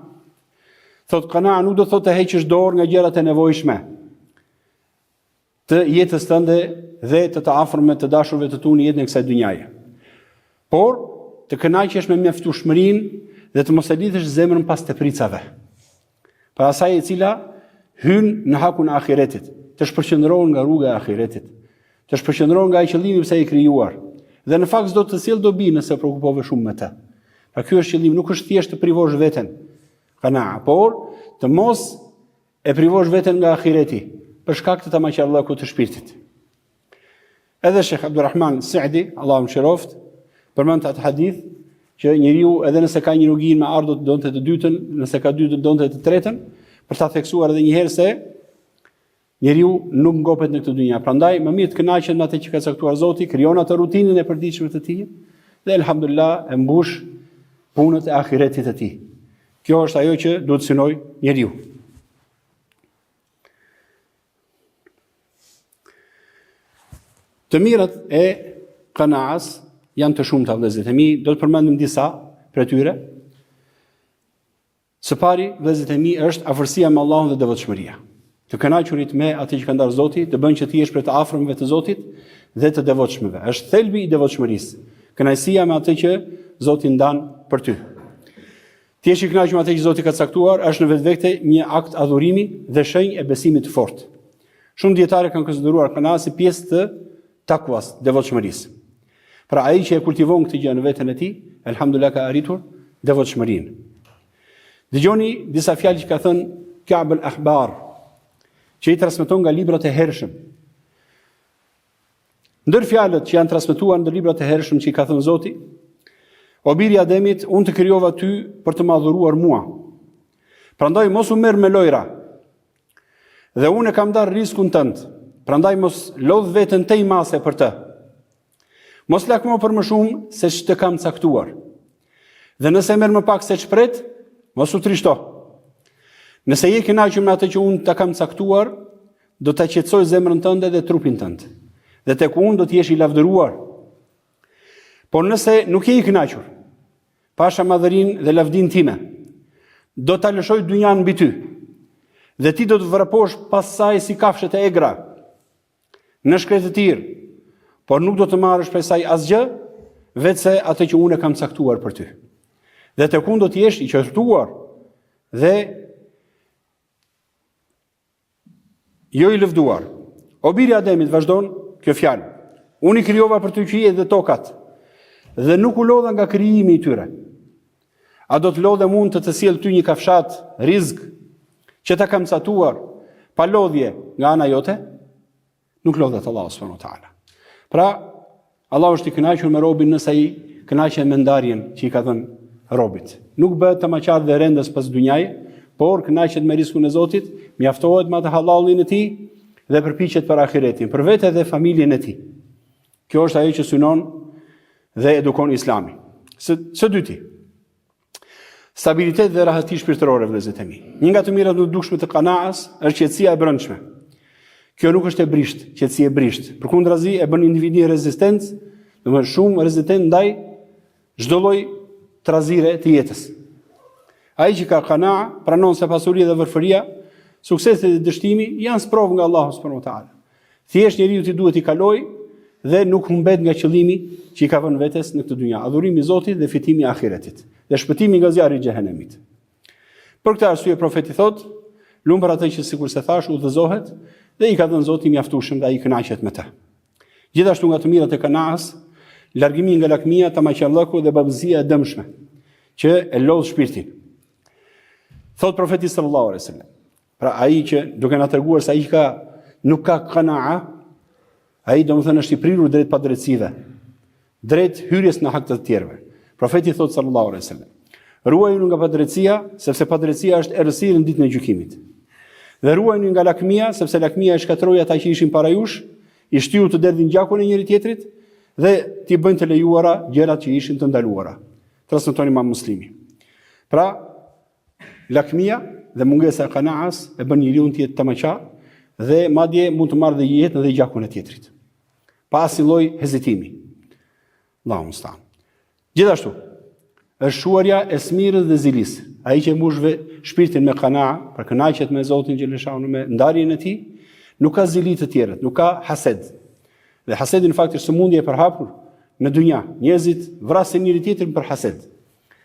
Speaker 1: Thotë kanaa nuk do të thotë të heqësh dorë nga gjërat e nevojshme të jetës tënde dhe të të afërmve të dashurve të tu në jetën e kësaj dynjaje. Por. të kënaqesh me mjaftueshmërinë dhe të mos e lidhësh zemrën pas tepricave. Pra asaj e cila hyn në hakun e ahiretit, të shpërqendron nga rruga e ahiretit, të shpërqendron nga ai qëllimi pse je krijuar. Dhe në fakt s'do të sjellë dobi nëse preokupove shumë me të. Pra ky është qëllimi, nuk është thjesht të privosh veten. Kanaa, por të mos e privosh veten nga ahireti për shkak të tamaqarllëkut të shpirtit. Edhe Sheh Abdurrahman Sa'di, Allahu e mëshiroftë, përmend atë hadith që njeriu edhe nëse ka një luginë me ar do të donte të dytën, nëse ka dy do të donte të tretën, për ta theksuar edhe një herë se njeriu nuk ngopet në këtë dynja. Prandaj më mirë të kënaqet me atë që ka caktuar Zoti, krijon atë rutinën e përditshme të tij dhe elhamdulillah e mbush punët e ahiretit të tij. Kjo është ajo që duhet të synojë njeriu. Të mirat e kanaas janë të shumta vëllezërit e mi, do të përmendim disa prej tyre. Së pari, vëllezërit e mi, është afërsia me Allahun dhe devotshmëria. Të kënaqurit me atë që ka ndarë Zoti, të bën që të jesh prej të afërmve të Zotit dhe të devotshmëve. Është thelbi i devotshmërisë. Kënaqësia me atë që Zoti ndan për ty. Të jesh i kënaqur me atë që Zoti ka caktuar është në vetvete një akt adhurimi dhe shenjë e besimit të fortë. Shumë dijetarë kanë konsideruar kanaa si pjesë të takuas, devotshmërisë. Pra ai që e kultivon këtë gjë në veten e tij, elhamdulillah ka arritur devotshmërinë. Dëgjoni disa fjalë që ka thënë Ka'b al-Ahbar, që i transmeton nga librat e hershëm. Ndër fjalët që janë transmetuar ndër librat e hershëm që i ka thënë Zoti, O bir i Ademit, unë të krijova ty për të më adhuruar mua. Prandaj mos u merr me lojra. Dhe unë e kam ndarë riskun tënd. Prandaj mos lodh veten tej mase për të. Mos lakmo për më shumë se ç'të kam caktuar. Dhe nëse merr më pak se ç'pret, mos u trishto. Nëse je i kënaqur me atë që unë ta kam caktuar, Do ta qetësoj zemrën tënde dhe trupin tënd. Dhe tek unë do të jesh i lavdëruar. Por nëse nuk je i kënaqur, pasha madhërinë dhe lavdinë time, do ta lëshoj dynjanë mbi ty. Dhe ti do të vraposh pas saj si kafshët e egra në shkretëtirë, por nuk do të marrësh prej saj asgjë, veçse atë që unë e kam caktuar për ty. Dhe tek unë do të jesh i qortuar dhe Jo i lëvduar. O bir i Ademit, vazhdon kjo fjalë. Unë i krijova për ty qiejt dhe tokat dhe nuk u lodha nga krijimi i tyre. A do të lodhem unë të të sjell ty një kafshatë, rizk, që ta kam caktuar pa lodhje nga ana jote? Nuk lodhet Allahu subhanahu wa taala. Pra, Allahu është i kënaqur me robin nëse ai kënaqet me ndarjen që i ka dhënë robit. Nuk bëhet tamaqar dhe rendës pas dynjaj, por kënaqet me riskun e Zotit, mjaftohet me atë hallallin e tij dhe përpiqet për ahiretin, për vete dhe familjen e tij. Kjo është ajo që synon dhe edukon Islami. Së, së dyti, Stabilitet dhe rahati shpirtërore vëllezërit e mi. Një nga të mirat më të dukshme të kanaas është qetësia e brendshme. Kjo nuk është e brishtë, qetësi e brishtë. Përkundrazi e bën individin rezistent, domethënë shumë rezistent ndaj çdo lloj trazire të jetës. Ai që ka kanaa pranon se pasuria dhe varfëria, suksesi dhe dështimi janë sprovë nga Allahu subhanahu wa taala. Thjesht njeriut i duhet t'i kalojë dhe nuk humbet nga qëllimi që i ka vënë vetes në këtë dynja, adhurimi i Zotit dhe fitimi i ahiretit dhe shpëtimi nga zjarri i xhehenemit. Për këtë arsye profeti thotë, lum për atë që sikurse thashë udhëzohet dhe i ka dhënë Zoti mjaftueshëm dhe ai kënaqet me të. Gjithashtu nga të mirat e kanaas, largimi nga lakmia, tamaqarllëku dhe babëzia e dëmshme që e lodh shpirtin. Thotë profeti sallallahu alaihi wasallam, Pra ai që duke na treguar se ai që ka nuk ka kanaa, ai domethënë është i prirur drejt padrejtësive, drejt hyrjes në hak të të tjerëve. Profeti thotë sallallahu alaihi wasallam, ruajuni nga padrejtësia, sepse padrejtësia është errësirë në ditën e gjykimit. Dhe ruajuni nga lakmia, sepse lakmia e shkatërroi ata që ishin para jush, i shtyu të derdhin gjakun e njëri-tjetrit dhe t'i bëjnë të lejuara gjërat që ishin të ndaluara. Transmeton Imam Muslimi. Pra, Lakmia dhe mungesa e kanaas e bën njeriun të jetë tamaqar dhe madje mund të marrë dhe jetën dhe gjakun e tjetrit. Pa asnjë lloj hezitimi. Allahu mustaan. Gjithashtu, është shuarja e smirës dhe zilisë. Ai që mbush shpirtin me kanaa, pra kënaqet me Zotin xheleshanuhu me ndarjen e tij, nuk ka zili te të tjerët, nuk ka hased. Dhe hasedi në fakt është sëmundje e përhapur. në dynja. Njerëzit vrasin njëri tjetrin për hased,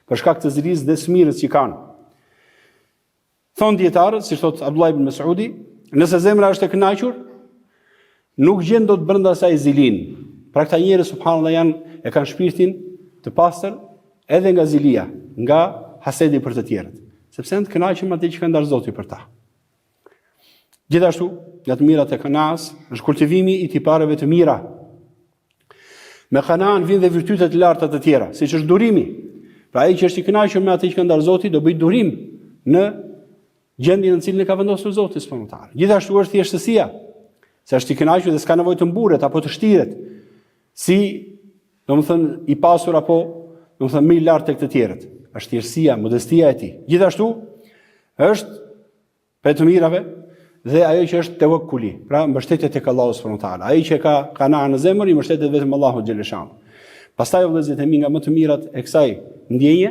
Speaker 1: për shkak të zilisë dhe smirës që kanë. Thonë dijetarët, siç thotë Abdullah ibn Mesudi, nëse zemra është e kënaqur, nuk gjen dot brenda saj zilinë. Pra këta njerëz subhanallahu janë e kanë shpirtin të pastër edhe nga zilia, nga hasedi për të tjerët, sepse janë të kënaqur me atë që ka ndarë Zoti për ta. Gjithashtu, nga të mirat e kanaas është kultivimi i tipareve të mira. Me kanaan vijnë dhe virtyte të larta të tjera, siç është durimi. Pra ai që është i kënaqur me atë që ka ndarë Zoti, do bëjë durim në gjendjen në të cilën e ka vendosur Zoti subhanahu wa taala. Gjithashtu është thjeshtësia, se është i kënaqur dhe s'ka nevojë të mburret apo të shtiret, si, domethënë, i pasur apo, domethënë, më i lartë tek të tjerët. Është thjeshtësia, modestia e tij. Gjithashtu është Prej të mirave dhe ajo që është tevekkuli, pra mbështetja tek Allahu subhanahu wa taala. Ai që ka kanaa në zemër i mbështetet vetëm Allahut xheleshanuhu. Pastaj vëllezërit e mi nga më të mirat e kësaj ndjenje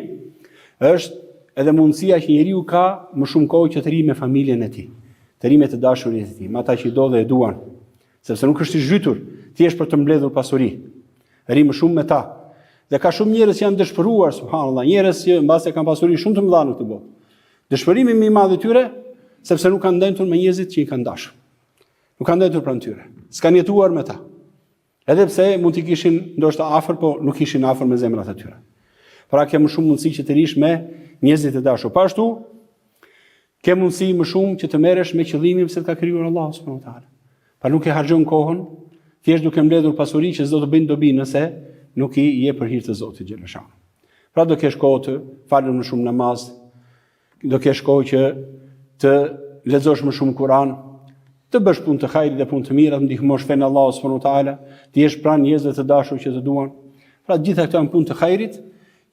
Speaker 1: është edhe mundësia që njeriu ka më shumë kohë që të rrijë me familjen e tij, të rrijë me të dashurit e tij, me ata që i do dhe e duan, sepse nuk është i zhytur thjesht për të mbledhur pasuri. Rri më shumë me ta. Dhe ka shumë njerëz që janë dëshpëruar, subhanallahu, njerëz që mbase kanë pasuri shumë të mëdha në këtë botë. Dëshpërimi më i madh i tyre, sepse nuk kanë ndenjtur me njerëzit që i kanë dashur. Nuk kanë ndenjtur pranë tyre. S'kanë jetuar me ta. Edhe pse mund t'i kishin ndoshta afër, po nuk ishin afër me zemrat e tyre. Pra ke më shumë mundësi që të rrish me njerëzit e dashur. Po ashtu ke mundësi më shumë që të merresh me qëllimin pse të ka krijuar Allahu subhanahu wa taala. Pra nuk e harxhon kohën thjesht duke mbledhur pasuri që s'do të bëjnë dobi nëse nuk i jep për hir të Zotit xheleshanuhu. Pra do kesh kohë të falësh më shumë namaz, do kesh kohë që të lexosh më shumë Kur'an, të bësh punë të hajrit dhe punë të mira, të ndihmosh fenë e Allahut subhanahu wa taala, të jesh pranë njerëzve të dashur që të duan. Pra të gjitha këto janë punë të hajrit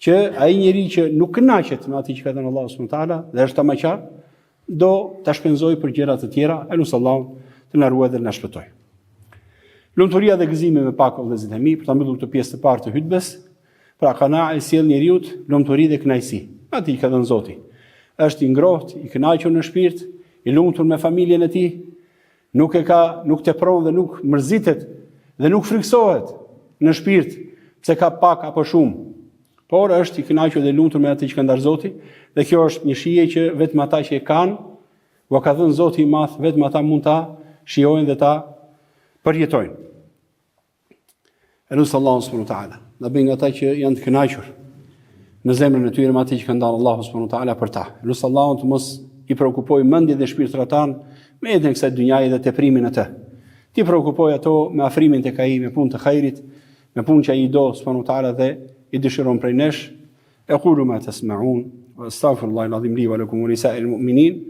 Speaker 1: që ai njeri që nuk kënaqet me atë që ka dhënë Allahu subhanahu wa taala dhe është tamaqar, do ta shpenzojë për gjëra të tjera, e lus Allahun të na ruajë dhe të na shpëtojë. Lumturia dhe gëzimi me pak vëllezërit e mi, për ta mbyllur këtë pjesë të parë të hutbes, pra kanaa i sjell njeriut lumturi dhe kënaqësi. Atë i ka dhënë Zoti. Është i ngrohtë, i kënaqur në shpirt, i lumtur me familjen e tij, nuk e ka, nuk tepron dhe nuk mërzitet dhe nuk frikësohet në shpirt pse ka pak apo shumë. Por është i kënaqur dhe i lumtur me atë që ka ndarë Zoti, dhe kjo është një shije që vetëm ata që e kanë, ua ka dhënë Zoti i Madh, vetëm ata mund ta shijojnë dhe ta përjetojnë. E lus Allahun subhanahu wa taala, na bëjë nga ata që janë të kënaqur në zemrën e tyre me atë që ka ndarë Allahu subhanahu wa taala për ta. E lus Allahun të mos i preokupojë mendjet dhe shpirtrat tanë me jetën e kësaj dynjaje dhe teprimin e të. T'i preokupojë ato me afrimin tek ai, me punë të hajrit, me punë që ai i do subhanahu wa taala dhe i dëshiron prej nesh. Aqulu ma tasma'un wa astaghfirullaha al-azim li wa lakum wa li sa'iril mu'minin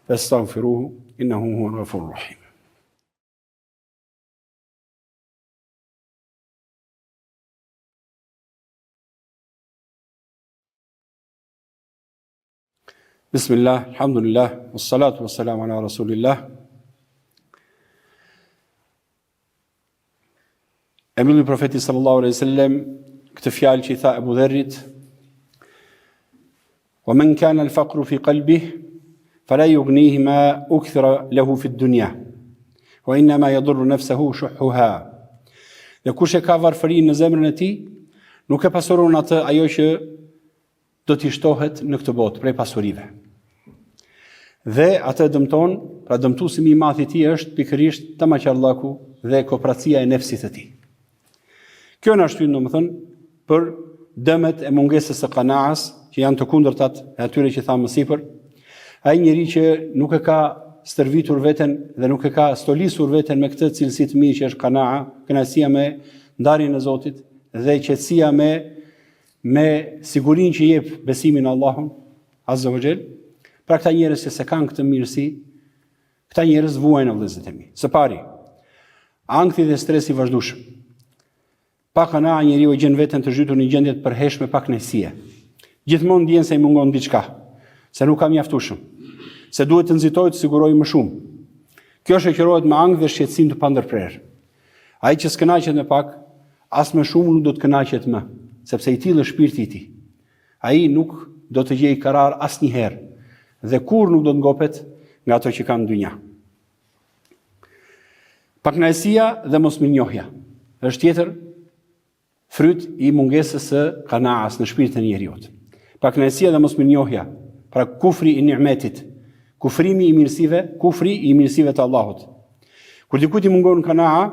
Speaker 1: fastaghfiruhu innahu huwal ghafurur rahim. Bismillah, alhamdulillah, wassalatu wassalamu ala rasulillah. E mbylli profeti sallallahu alaihi wasallam këtë fjalë që i tha Ebu Dherrit, Wa men kana al-faqru fi qalbihi fala yughnihi ma ukthira lahu fi ad-dunya wa inma yadurru nafsahu shuhhuha. Dhe kush e ka varfërinë në zemrën e tij, nuk e pasuron atë ajo që do t'i shtohet në këtë botë prej pasurive. Dhe atë e dëmton, pra dëmtuesi më i madh i tij është pikërisht tamaqarllaku dhe kopracia e nefsit të tij. Kjo na shtyn domethënë për dëmet e mungesës së kanaas, që janë të kundërtat e atyre që thamë më sipër. Ai njeri që nuk e ka stërvitur veten dhe nuk e ka stolisur veten me këtë cilësi të mirë që është kanaa, kënaqësia me ndarjen e Zotit dhe qetësia me me sigurinë që jep besimi në Allahun Azza wa Jall. Pra këta njerëz që s'e kanë këtë mirësi, Këta njerëz vuajnë vëllezërit e mi. Së pari, ankthi dhe stresi i vazhdueshëm. Pa kanaa njeriu e gjen veten të zhytur në një gjendje të përhershme pakënaqësie. Gjithmonë ndjen se i mungon diçka, se nuk ka mjaftueshëm, se duhet të nxitojë të sigurojë më shumë. Kjo shoqërohet me ankth dhe shqetësim të pandërprerë. Ai që s'kënaqet me pak, as me shumë nuk do të kënaqet më, sepse i tillë është shpirti i tij. Ai nuk do të gjejë karar asnjëherë dhe kurrë nuk do të ngopet nga ato që ka në dynja. Pakënaqësia dhe mosmirënjohja është tjetër. Fryt i mungesës së kanaas në shpirtin e njeriut. Pakënaqësia dhe mosmirënjohja, pra kufri i ni'metit, kufrimi i mirësive, kufri i mirësive të Allahut. Kur dikujt i mungon kanaa,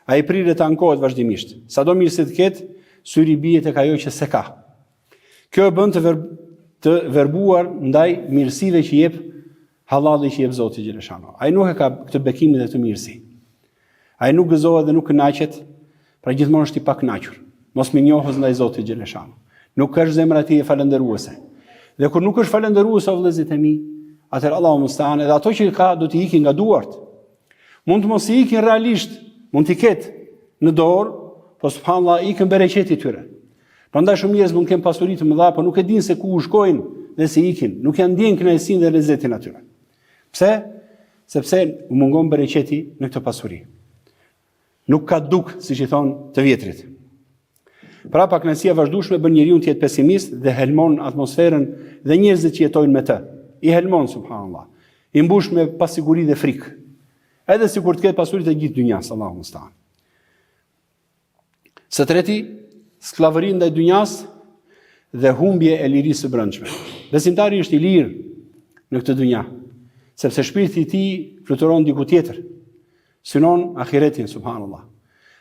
Speaker 1: ai priret të ankohet vazhdimisht. Sado mirësi të ketë, syri i bie tek ajo që s'e ka. Kjo e bën të, ver, të verbuar ndaj mirësive që jep hallalli që jep Zoti xheleshanuhu. Ai nuk e ka këtë bekimin dhe këtë mirësi. Ai nuk gëzohet dhe nuk kënaqet, pra gjithmonë është i pakënaqur, mosmirënjohës ndaj Zotit xheleshanuhu. Nuk është zemra e tij e falënderuese. Dhe kur nuk është falënderuese o vëllezërit e mi, atëherë Allahu mustaan, edhe ato që ka do t'i ikin nga duart. Mund të mos i ikin realisht, mund t'i ketë në dorë, po subhanallah ikën bereqeti i tyre. Prandaj shumë njerëz mund të kenë pasuri të mëdha, por nuk e dinë se ku u shkojnë dhe si ikin, nuk ia ndjejnë kënaqësinë dhe lezetin atyre. Pse? Sepse u mungon bereqeti në këtë pasuri. Nuk ka duk, siç i thonë të vjetrit. Pra pakënaqësia e vazhdueshme bën njeriun të jetë pesimist dhe helmon atmosferën dhe njerëzit që jetojnë me të. I helmon subhanallah. I mbush me pasiguri dhe frikë. Edhe sikur të ketë pasuritë e gjithë dynjas, Allahu mustaan. Së treti, skllavëri ndaj dynjas dhe humbje e lirisë së brendshme. Besimtari është i lirë në këtë dynja, sepse shpirti i tij fluturon diku tjetër. Synon ahiretin subhanallah.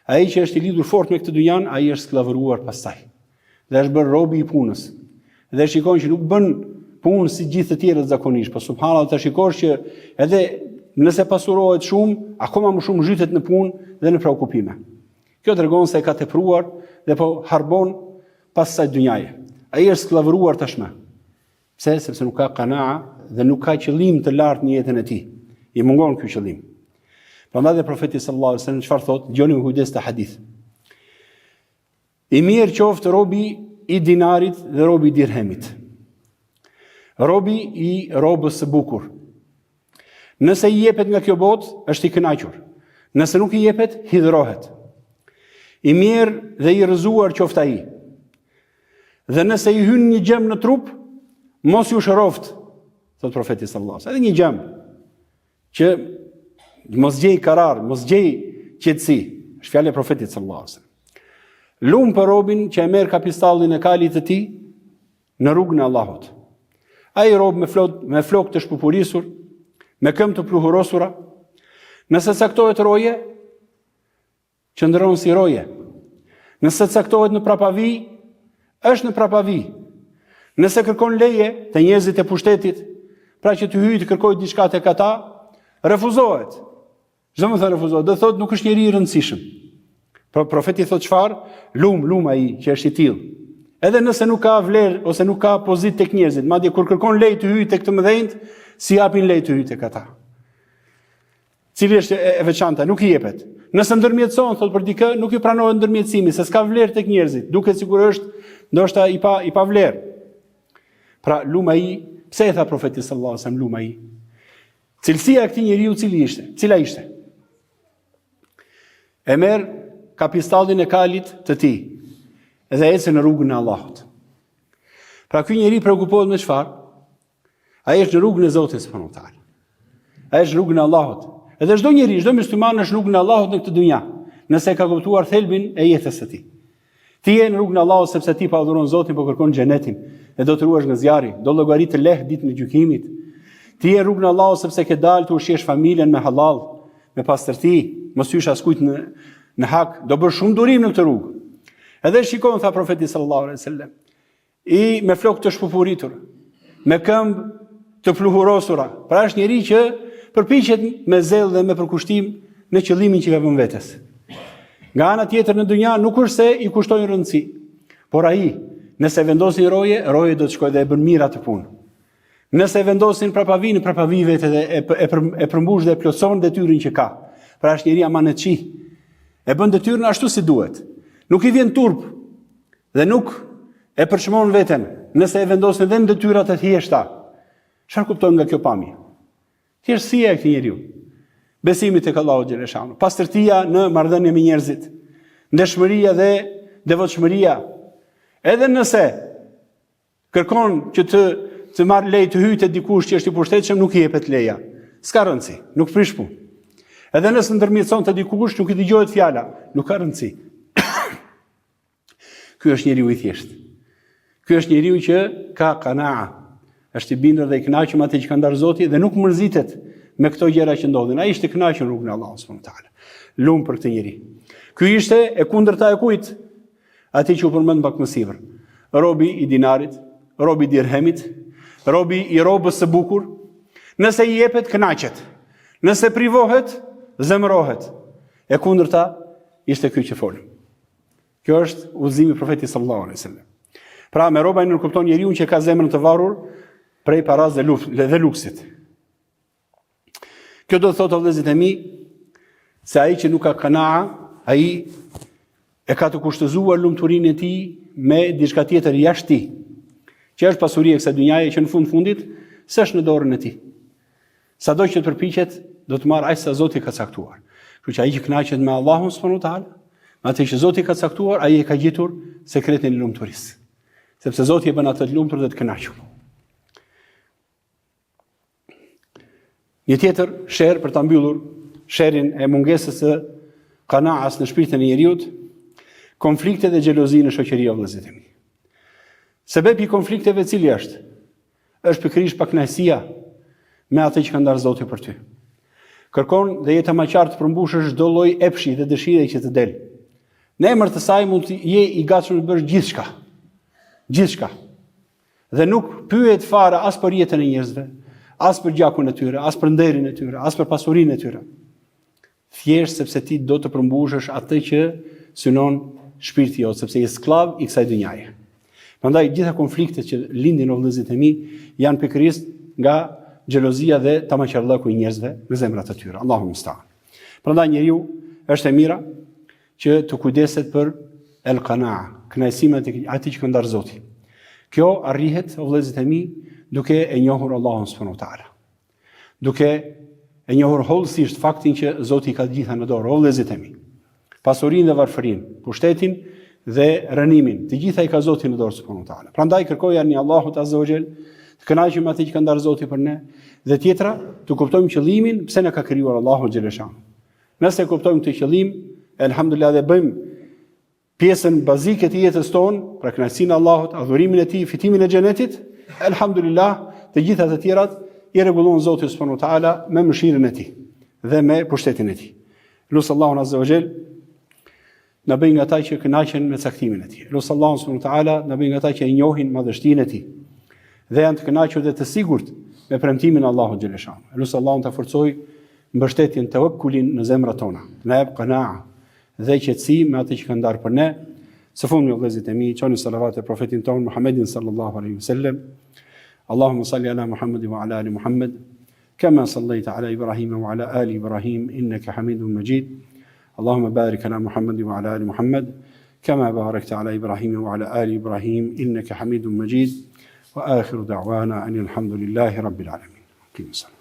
Speaker 1: Ai që është i lidhur fort me këtë dynjan, ai është skllavëruar pas saj. Dhe është bërë robi i punës. Dhe shikon që nuk bën punë si gjithë të tjerët zakonisht, po subhanallah ta shikosh që edhe nëse pasurohet shumë, akoma më shumë zhytet në punë dhe në preokupime. Kjo tregon se e ka tepruar dhe po harbon pas kësaj dynjaje. Ai është skllavëruar tashmë. Pse? Sepse nuk ka kanaa dhe nuk ka qëllim të lartë në jetën e tij. I mungon ky qëllim. Prandaj dhe profeti sallallahu alajhi wasallam çfarë thotë? Dëgjoni me kujdes këtë hadith. I mjerë qoftë robi i dinarit dhe robi i dirhemit. Robi i rrobës së bukur. Nëse i jepet nga kjo botë, është i kënaqur. Nëse nuk i jepet, hidhrohet. I mjerë dhe i rrëzuar qoftë ai. Dhe nëse i hyn një gjemb në trup, mos ju shëroftë, thotë profeti sallallahu alajhi wasallam. Edhe një gjemb që mos gjej karar, mos gjej qetësi. Është fjala e profetit sallallahu alajhi wasallam. Lum për robin që e merr kapistallin e kalit të tij në rrugën e Allahut. Ai rob me flok, me flokë të shpupurisur, me këmbë të pluhurosura, nëse caktohet roje, Qëndron si roje. Nëse caktohet në prapavijë, është në prapavijë. Nëse kërkon leje te njerëzit e pushtetit, pra që të hyjë të kërkojë diçka tek ata, refuzohet. Ç'do me thënë refuzohet, do thotë nuk është njeri i rëndësishëm. Pra profeti thotë çfarë? Lum, lum ai që është i tillë. Edhe nëse nuk ka vlerë ose nuk ka pozitë tek njerëzit, madje kur kërkon leje të hyjë tek të mëdhenjtë, s'i japin leje të hyjë tek ata. Cili është e, e veçanta, nuk i jepet. Nëse ndërmjetëson, thotë për dikë, nuk i pranohet ndërmjetësimi, se s'ka vlerë tek njerëzit, duket sikur është ndoshta i pa i pa vlerë. Pra lum ai, pse e tha profeti sallallahu alajhi wasallam lum ai? Cilësia e këtij njeriu cili ishte? Cila ishte? E merr kapistallin e kalit të tij dhe ecën në rrugën e Allahut. Pra ky njeri preokupohet me çfarë? Ai është në rrugën e Zotit subhanahu wa taala. Ai është në rrugën e Allahut. Edhe çdo njeri, çdo musliman është në rrugën e Allahut në këtë dynja, nëse e ka kuptuar thelbin e jetës së tij. Ti je në rrugën e Allahut sepse ti po adhuron Zotin, po kërkon xhenetin dhe do të ruhesh nga zjarri, do llogari të lehtë ditën e gjykimit. Ti je në rrugën e Allahut sepse ke dalë të ushqesh familjen me hallall, me pastërti, mos hysh askujt në në hak, do bësh shumë durim në këtë rrugë. Edhe shikon tha profeti sallallahu alaihi wasallam, I me flokë të shpupuritur, me këmbë të pluhurosura. Pra është njeri që përpiqet me zell dhe me përkushtim në qëllimin që i ka vënë vetes. Nga ana tjetër në dynja nuk është se i kushtojnë rëndësi, por ai, nëse vendosin roje, roje do të shkojë dhe e bën mirë atë punë. Nëse e vendosin prapavijë, në prapavijë vete dhe e, e, e përmbush dhe e plotëson detyrën që ka. Pra është njeri amanetçi. E bën detyrën ashtu si duhet. Nuk i vjen turp Dhe nuk e përçmon veten, nëse e vendosin dhe në detyra të thjeshta. Çfarë kuptojmë nga kjo pamje? Thjeshtësia e këtij njeriu. Besimi tek Allahu xheleshanuhu, pastërtia në marrëdhënie me njerëzit, ndershmëria dhe devotshmëria. Edhe nëse Kërkon që të të marrë leje të hyjë te dikush që është i pushtetshëm, nuk i jepet leja. S'ka rëndësi, nuk prish punë. Edhe nëse ndërmjetëson te dikush, nuk i dëgjohet fjala, nuk ka rëndësi. Ky është njeriu i thjeshtë. Ky është njeriu që ka kanaa, është i bindur dhe i kënaqur me atë që ka ndarë Zoti dhe nuk mërzitet me këto gjëra që ndodhin. Ai është i kënaqur në rrugën e Allahut subhanahu wa taala. Lum për këtë njeri. Ky ishte e kundërta e kujt? Atij që u përmend pak më sipër. Robi i dinarit, robi i dirhemit, robi i rrobës së bukur. Nëse i jepet kënaqet. Nëse privohet, zemërohet. E kundërta ishte ky që folëm. Kjo është udhëzimi i profetit sallallahu alaihi wasallam. Pra me rob ai nënkupton njeriun që ka zemrën të varur prej parasë dhe luft dhe luksit. Kjo do të thotë vëllezërit e mi se ai që nuk ka kanaa, ai e ka të kushtëzuar lumturinë e tij me diçka tjetër jashtë tij, që është pasuria e kësaj dynjaje që në fund fundit s'është në dorën e tij. Sado që të përpiqet, do të marrë aq sa Zoti ka caktuar. Kështu që ai që kënaqet me Allahun subhanahu wa taala, me atë që Zoti ka caktuar, ai e ka gjetur sekretin e lumturisë. Sepse Zoti e bën atë të lumtur dhe të kënaqur. Një tjetër sherr për ta mbyllur sherrin e mungesës së kanaas në shpirtin e njeriut, konflikte dhe xhelozi në shoqëri o vëllezërit e mi. Sebepi i konflikteve cili është? Është pikërisht pakënaqësia me atë që ka ndarë Zoti për ty. Kërkon dhe je tamaqar të përmbushësh çdo lloj epshi dhe dëshire që të del. Në emër të saj mund të je i gatshëm të bësh gjithçka. Gjithçka. Dhe nuk pyet fare as për jetën e njerëzve, as për gjakun e tyre, as për nderin e tyre, as për pasurinë e tyre. Thjesht sepse ti do të përmbushësh atë që synon shpirti jot, sepse je skllav i kësaj dynjaje. Prandaj gjitha konfliktet që lindin o vëllezërit e mi janë pikërisht nga xhelozia dhe tamaqarllëku i njerëzve në zemrat e tyre. Allahu mustaan. Prandaj njeriu është e mira që të kujdeset për el qanaa, kënaqësi me atë që ka ndarë Zoti. Kjo arrihet o vëllezërit e mi duke e njohur Allahun subhanahu wa taala. Duke e njohur hollësisht faktin që Zoti i ka të gjitha në dorë, o vëllezërit e mi. Pasurinë dhe varfërinë, pushtetin dhe rrënimin, të gjitha i ka Zoti në dorë subhanahu wa taala. Prandaj kërkojani Allahut azza wa jall të kënaqemi me atë që ka ndarë Zoti për ne dhe tjetra, të kuptojmë qëllimin pse na ka krijuar Allahu xheleshanuhu. Nëse kuptojmë këtë qëllim, elhamdulillah dhe bëjmë pjesën bazike të jetës tonë, pra kënaqësinë e Allahut, adhurimin e Tij, fitimin e xhenetit, elhamdulillah, të gjitha të tjerat i rregullon Zoti subhanahu wa taala me mëshirën e Tij dhe me pushtetin e Tij. Lus Allahun azza wa jall na bëj nga ata që kënaqen me caktimin e Tij. Lus Allahun subhanahu wa taala na bëj nga ata që e njohin madhështinë e Tij dhe janë të kënaqur dhe të sigurt me premtimin e Allahut xheleshanuhu. Lus Allahun ta forcojë mbështetjen tawakkulin në zemrat tona. Na jep qanaa, dhe qetësi me atë që ka ndarë për ne. Së fundmi o vëllezërit e mi, çoni salavat për profetin tonë Muhammedin sallallahu alaihi wasallam. Allahumma salli ala Muhammad wa ala ali Muhammad kama sallaita ala Ibrahim wa ala ali Ibrahim innaka Hamidum Majid. Allahumma barik ala Muhammad wa ala ali Muhammad kama barakta ala Ibrahim wa ala ali Ibrahim innaka Hamidum Majid. Wa akhiru da'wana anil hamdulillahi rabbil alamin. Aqimu salat.